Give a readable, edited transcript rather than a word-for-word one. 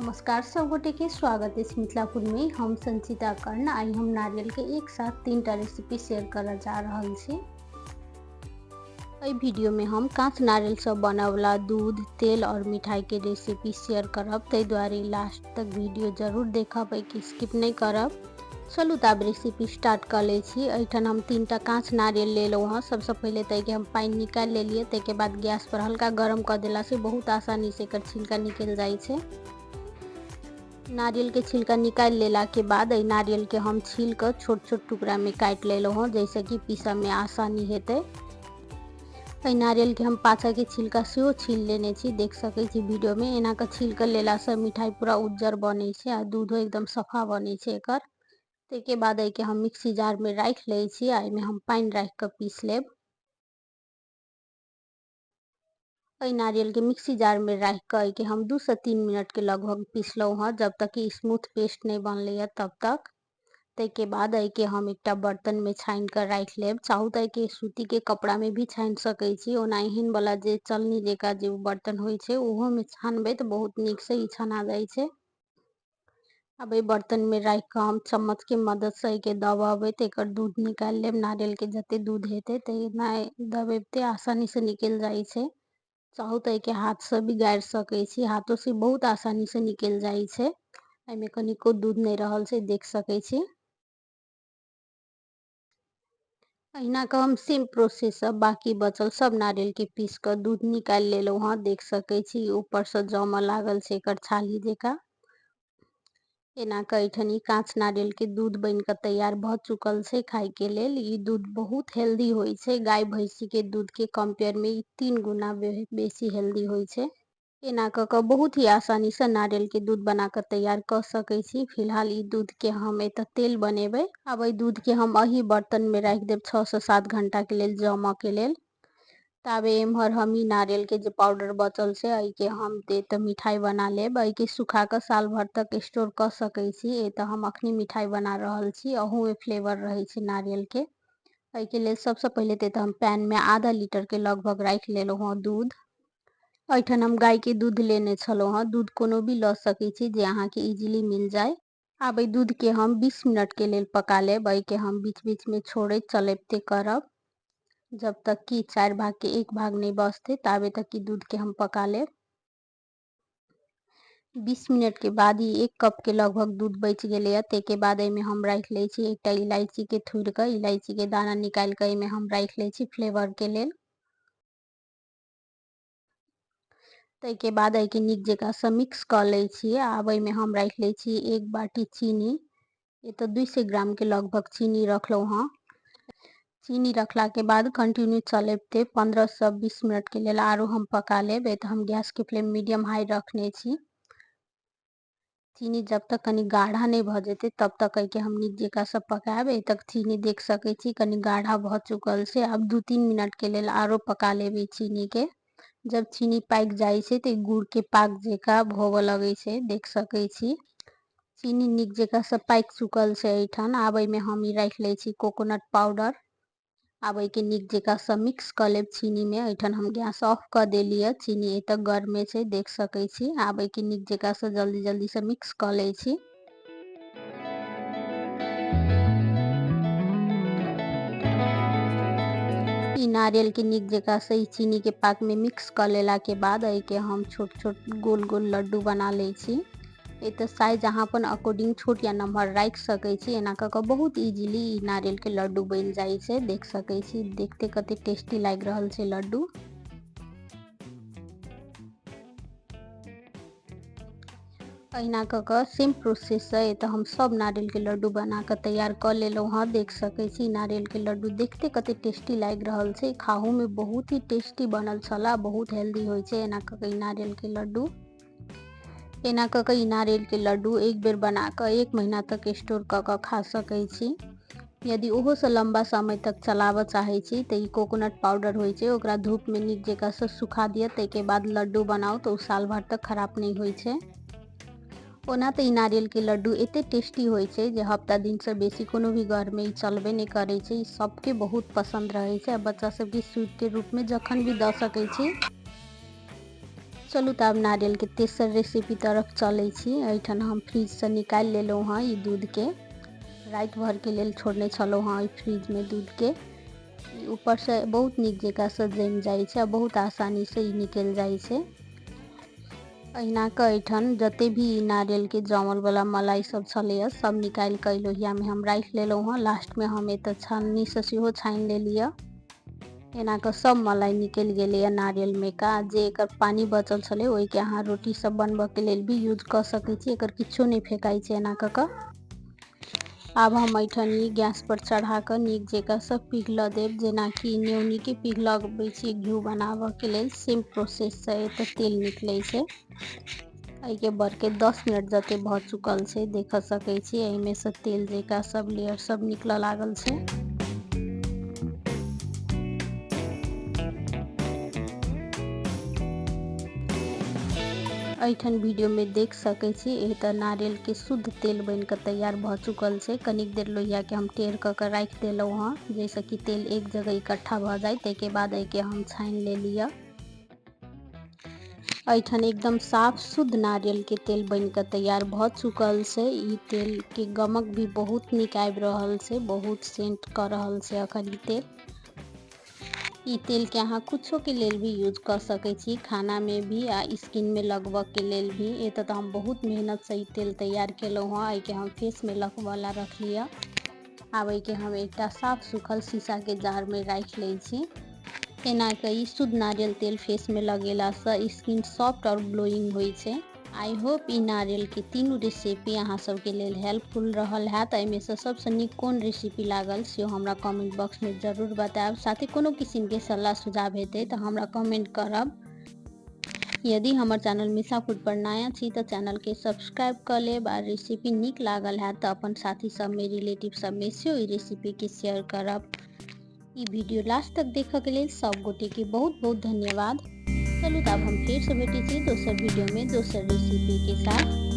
नमस्कार सब गोटे के स्वागत है मिथिला फूड में। हम संचिता कर्ण। आई हम नारियल के एक साथ तीन टा रेसिपी शेयर करऽ जा रहल छी। एहि वीडियो में हम काँच नारियल से बनवला दूध, तेल और मिठाई के रेसिपी शेयर करब, ताहि दुआरे लास्ट तक वीडियो जरूर देखब, एहिके स्किप नहीं करब। चलू तऽ आब रेसिपी स्टार्ट कऽ लै छी। एहिठाम हम तीन टा काँच नारियल लेलहुँ हँ। सबसँ पहिले तऽ एहिके हम पानि निकालि लेलियै, ताहिके बाद गैस पर हल्का गरम कऽ देलासँ बहुत आसानीसँ एकर छिलका निकलि जाइ छै। नारियल के छिलका निकालि लेलाके बाद एहि नारियल के हम छील कऽ छोट छोट टुकड़ा में काटि लेलहुँ हँ, जाहिसँ कि पीसऽ में आसानी हेतै। एहि नारियल के हम पाछा के छिलका सेहो छील लेने छी, देख सकै छी वीडियो में। एना कऽ छील कऽ लेलासँ मिठाई पूरा उज्जर बनै छै आ दूधो एकदम सफा बनै छै एकर। ताहिके बाद एहिके हम मिक्सी जार में राखि लै छी आ एहिमे हम पानि राखि कऽ पीस लेब। एहि नारियल के मिक्सी जार में राखि कऽ एहिके हम 2 से 3 मिनट के लगभग पीसलहुँ हँ, जब तक कि स्मूथ पेस्ट नहीं बनलै तब तक। ताहिके बाद एहिके हम एकटा बर्तन में छानि कऽ राखि लेब। चाहू तऽ एहिके सूती के कपड़ा में भी छानि सकै छी, ओना एहन वाला जे चलनी जकाँ जे बर्तन होइ छै ओहो में छानबै तऽ बहुत नीक से ई छना जाइ छै। आब एहि बर्तन में राखि कऽ हम चम्मच के मदद से एहिके दबेबै तऽ एकर दूध निकालि लेब। नारियल के जते दूध हेतै तऽ दबेबते आसानी से निकलि जाइ छै। चाहू तऽ एहिके हाथ से भी गाड़ि सकै छी, हाथो से बहुत आसानी से निकलि जाइ छै। एहिमे कनिको दूध नहि रहल छै, देख सकै छी। अहिना कऽ हम सेम प्रोसेस से बाकी बचल सब नारियल के पीस कऽ दूध निकालि लेलहुँ हँ। देख सकै छी ऊपर से जमऽ लागल छै एकर छाली जकाँ। एना कऽ एहिठाम ई काँच नारियल के दूध बनि कऽ तैयार भऽ चुकल छै खाय के लेल। ई दूध बहुत हेल्दी होइ छै, गाय भैंसी के दूध के कम्पेयर में ई 3 गुना बेसी हेल्दी होइ छै। एना कऽ कऽ बहुत ही आसानी से नारियल के दूध बना कऽ तैयार कऽ सकै छी। फिलहाल ई दूध के हम एतऽ तेल बनेबै। आब एहि दूध के हम एही बर्तन में राखि देब 6 से 7 घंटा के लेल जमऽ के लेल। ताबे एम्हर हम ई नारियल के जे पाउडर बचल छै एहिके हम एतऽ मिठाई बना लेब। एहिके सुखा कऽ साल भर तक स्टोर कऽ सकै छी। एतऽ हम अखनी मिठाई बना रहल छी, अहूमे फ्लेवर रहै छै नारियल के। एहिके लेल सबसँ पहिले तऽ एतऽ हम पैन में आधा लीटर के लगभग राखि लेलहुँ हँ दूध। एहिठाम हम गाय के दूध लेने छलहुँ हँ। दूध कोनो भी लऽ सकै छी जे अहाँके इजीली मिल जाय। आब एहि दूध के हम 20 मिनट के लेल पका लेब। एहिके हम बीच बीच में छोड़ैत चलैबते करब, जब तक कि 4 भाग के 1 भाग नहीं बचते ताबे तक कि दूध के हम पका लेब। 20 मिनट के बाद ही 1 कप के लगभग दूध बचि गेलैए। ताहिके बाद एहिमे हम राखि लै छी एकटा इलायची के थुड़ि कऽ, इलायची के दाना निकालि कऽ एहिमे हम राखि लै छी फ्लेवर के लेल। ताहिके बाद एहिके नीक जकाँ मिक्स कऽ लै छी। आब एहिमे हम राखि लै छी 1 बाटी चीनी। एतऽ 200 ग्राम के लगभग चीनी रखलहुँ हँ। चीनी रखला के बाद कंटिन्यू चलेबते 15 से 20 मिनट के लेल आरो हम पका लेब। एतऽ हम गैस के फ्लेम मीडियम हाई रखने छी। चीनी जब तक कनी गाढ़ा नहीं भऽ जेतै तब तक एहिके हम नीक जकाँ से पकायब। एहि तक चीनी देख सकै छी कनी गाढ़ा भऽ चुकल छै। आब 2-3 मिनट के लेल आरो पका लेब ई चीनी के। जब चीनी पाकि जाइ छै तऽ गुड़ के पाक जकाँ होबऽ लगै छै, देख सकै छी। चीनी नीक जकाँ से पाकि चुकल छै एहिठाम। आब एहिमे हम ई राखि लै छी कोकोनट पाउडर। आब एहिके नीक जकाँ से मिक्स कऽ लेब चीनी में। एहिठाम हम गैस ऑफ कऽ देलियै, चीनी एतऽ गरमे छै, देख सकै छी। आब एहिके नीक जकाँ से जल्दी जल्दी से मिक्स कऽ लै छी। ई नारियल के नीक जकाँ से ई चीनी के पाक में मिक्स कऽ लेला के बाद एहिके हम छोट छोट गोल गोल लड्डू बना लै छी। एतऽ साइज अहाँ अपन अकॉर्डिंग छोट या नम्हर राखि सकै छी। एना कऽ कऽ बहुत इजीली ई नारियल के लड्डू बनि जाइ छै, देख सकै छी। देखते कते टेस्टी लागि रहल छै लड्डू। अहिना कऽ कऽ सेम प्रोसेस से एतऽ हम सब नारियल के लड्डू बना कऽ तैयार कऽ लेलहुँ हँ। देख सकै छी नारियल के लड्डू देखते कते टेस्टी लागि रहल छै। खाहू में बहुत ही टेस्टी बनल छला, बहुत हेल्दी होइ छै। एना कऽ कऽ ई नारियल के लड्डू एना कऽ कऽ ई नारियल के लड्डू एक बेर बना कऽ 1 महीना तक स्टोर कऽ कऽ खा सकै छी। यदि ओहोसँ लम्बा समय तक चलाबऽ चाहै छी तऽ ई कोकोनट पाउडर होइ छै, ओकरा धूप में नीक जकाँ से सुखा दिअ, ताहिके बाद लड्डू बनाउ तऽ ओ साल भर तक खराब नहि होइ छै। ओना तऽ ई नारियल के लड्डू एते टेस्टी होइ छै जे हफ्ता दिनसँ बेसी कोनो भी घरमे ई चलबे नहि करै छै। ई सबके बहुत पसन्द रहै छै आ बच्चा सबके स्वीट के रूपमे जखन भी दऽ सकै छी। चलू तऽ आब नारियलके तेसर रेसिपी तरफ चलै छी। एहिठाम हम फ्रिजसँ निकालि लेलहुँ हँ ई दूधके। राति भरके लेल छोड़ने छलहुँ हँ एहि फ्रिजमे दूधके। ई ऊपरसँ बहुत नीक जकाँसँ जमि जाइ छै आ बहुत आसानीसँ ई निकलि जाइ छै। अहिना कऽ एहिठाम जते भी नारियलके जमलवला मलाई सब छलैए सब निकालि कऽ लोहियामे हम राखि लेलहुँ हँ। लास्टमे हम एतऽ छन्नीसँ सेहो छानि लेलियै। एना कऽ सब मलाई निकलि गेलैए नारियलमे का। जे एकर पानि बचल छलै ओहिके अहाँ रोटी सब बनबऽके लेल भी यूज कऽ सकै छी। एकर किछो नहि फेकाइ छै एना कऽ कऽ। आब हम एहिठाम ई गैस पर चढ़ा कऽ नीक जकाँसँ पिघलऽ देब, जेनाकि नेउनीके पिघलबै छी घिउ बनाबऽके लेल। सेम प्रोसेससँ एतऽ तेल निकलै छै। एहिके बरके 10 मिनट जते भऽ चुकल छै, देख सकै छी एहिमे सँ तेल जकाँ सब लेयर सब निकलऽ लागल छै। एहिठाम वीडियो में देख सकै छी एतऽ नारियल के शुद्ध तेल बनि कऽ तैयार भऽ चुकल छै। कनिक देर लोहिया के हम टेढ़ कऽ कऽ राखि देलहुँ हँ, जाहिसँ कि तेल एक जगह इकट्ठा भऽ जाय। ताहिके बाद एहिके हम छानि लेलियै। एहिठाम एकदम साफ शुद्ध नारियल के तेल बनि कऽ तैयार भऽ चुकल छै। ई तेल के गमक भी बहुत नीक आबि रहल छै, बहुत सेंट कऽ रहल छै अखन ई तेल। ई तेल के अहाँ कुछो के लेल भी यूज कऽ सकै छी, खाना में भी आ स्किन में लगबऽ के लेल भी। एतऽ तऽ हम बहुत मेहनत से ई तेल तैयार केलहुँ हँ। एहिके हम फेस में लगबऽ रखलियै। आब एहिके हम एकटा साफ सुखल शीशा के जार में राखि लै छी। एना कऽ ई शुद्ध नारियल तेल फेस में लगेलासँ स्किन सॉफ्ट और ग्लोइंग होइ छै। I hope ई नारियल के तीनू रेसिपी अहाँ सबके लेल हेल्पफुल रहल हैत। एहिमे सँ सबसँ नीक कोन रेसिपी लागल सेहो हमरा कमेंट बॉक्स में जरूर बतायब। साथे कोनो किसिमके सलाह सुझाव हेतै तऽ हमरा कमेंट करब। यदि हमर चैनल मिथिला फूड पर नया छी तऽ चैनल के सब्सक्राइब कऽ लेब आ रेसिपी नीक लागल हैत तऽ अपन साथी सबमे, रिलेटिव सबमे सेहो ई रेसिपी के शेयर करब। ई वीडियो लास्ट तक देखऽ के लेल सब गोटे के बहुत बहुत धन्यवाद। चलू तऽ आब हम फेरसँ भेटै छी दोसर वीडियो में दोसर रेसिपी के साथ।